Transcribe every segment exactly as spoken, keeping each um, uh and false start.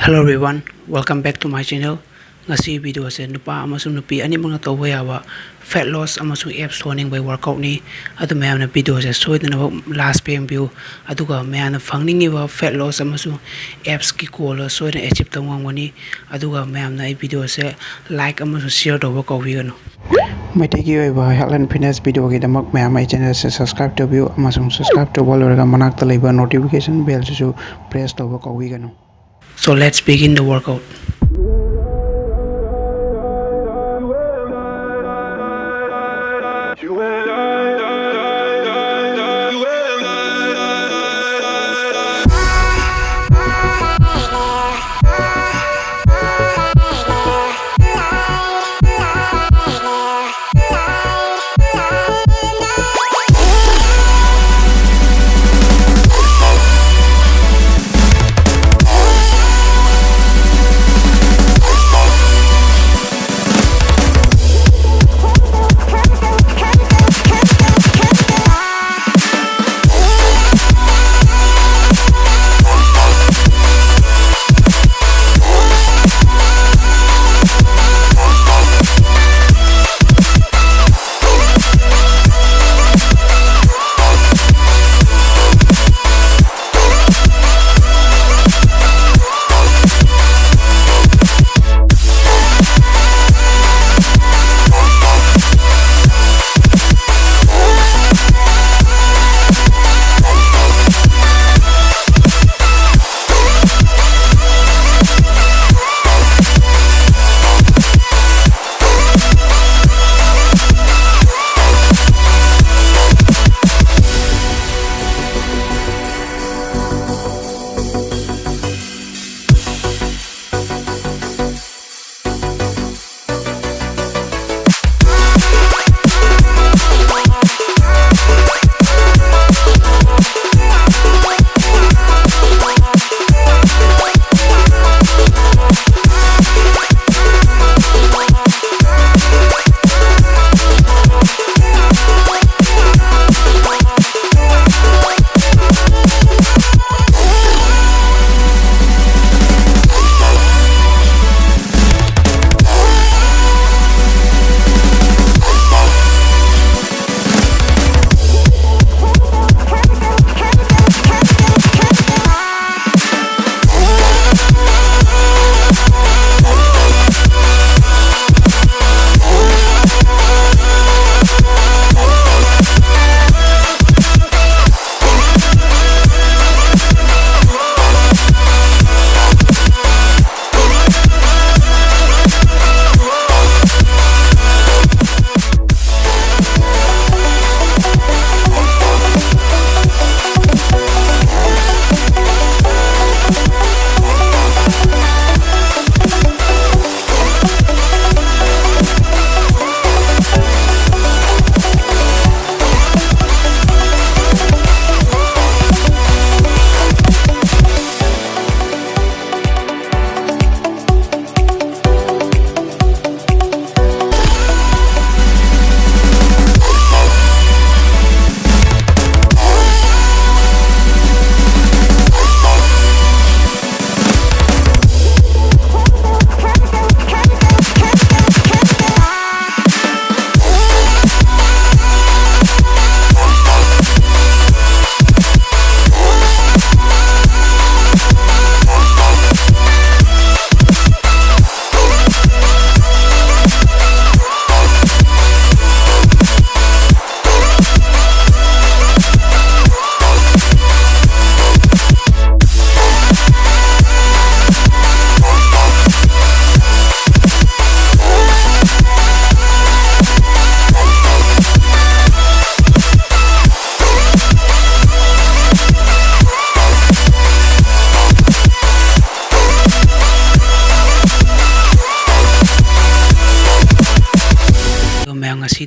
Hello everyone, welcome back to my channel. ꯉꯁꯤ video ꯁꯦ ꯅꯨꯄꯥ ꯑꯃꯁꯨꯡ ꯅꯨꯄꯤ ꯑꯅꯤꯃꯛꯅ ꯇꯧꯕ ꯌꯥꯕ fat loss ꯑꯃꯁꯨꯡ abs ꯊꯣꯛꯍꯟꯅꯤꯡꯕꯒꯤ workout ꯅꯤ꯫ ꯑꯗꯨ ꯃꯌꯥꯝꯅ video ꯁꯦ ꯁꯣꯏꯗꯅꯕ last ꯐꯥꯎ ꯌꯦꯡꯕꯤꯌꯨ꯫ ꯑꯗꯨꯒ ꯃꯌꯥꯝꯅ ꯐꯪꯅꯤꯡꯉꯤꯕ fat loss ꯑꯃꯁꯨꯡ abs ꯀꯤ goal ꯁꯣꯏꯗꯅ achieve ꯇꯧꯕ ꯉꯝꯒꯅꯤ꯫ ꯑꯗꯨꯒ ꯃꯌꯥꯝꯅ ꯑꯩ video ꯁꯦ like ꯑꯃꯁꯨꯡ share ꯇꯧꯕ ꯀꯥꯎꯕꯤꯒꯅꯨ꯫ ꯃꯩꯇꯩꯒꯤ ꯑꯣꯏꯕ health and fitness video ꯒꯤꯗꯃꯛ ꯃꯌꯥꯝ ꯑꯩ channel ꯁꯦ subscribe ꯇꯧꯕꯤꯌꯨ ꯑꯃꯁꯨꯡ subscribe ꯇꯧꯕ ꯂꯣꯏꯔꯒ ꯃꯅꯥꯛꯇ ꯂꯩꯕ notification bell ꯁꯤꯁꯨ press ꯇꯧꯕ ꯀꯥꯎꯕꯤꯒꯅꯨ꯫ So let's begin the workout.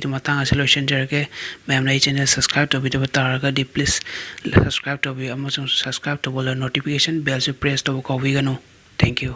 ꯃꯇꯥꯡ ꯑꯁꯤ ꯂꯣꯏꯁꯤꯟꯖꯔꯒꯦ꯫ ꯃꯌꯥꯝꯅ ꯑꯩ ꯆꯦꯅꯦꯜ ꯁꯕꯁꯀ꯭ꯔꯥꯏꯕ ꯇꯧꯕꯤꯗꯕ ꯇꯥꯔꯒꯗꯤ, ꯄ꯭ꯂꯤꯖ ꯁꯕꯁꯀ꯭ꯔꯥꯏꯕ ꯇꯧꯕꯤꯌꯨ ꯑꯃꯁꯨꯡ ꯁꯕꯁꯀ꯭ꯔꯥꯏꯕ ꯇꯧꯕ ꯂꯣꯏꯔ ꯅꯣꯇꯤꯐꯤꯀꯦꯁꯟ ꯕꯦꯜꯁꯨ ꯄ꯭ꯔꯦꯁ ꯇꯧꯕ ꯀꯥꯎꯕꯤꯒꯅꯨ꯫ Thank you.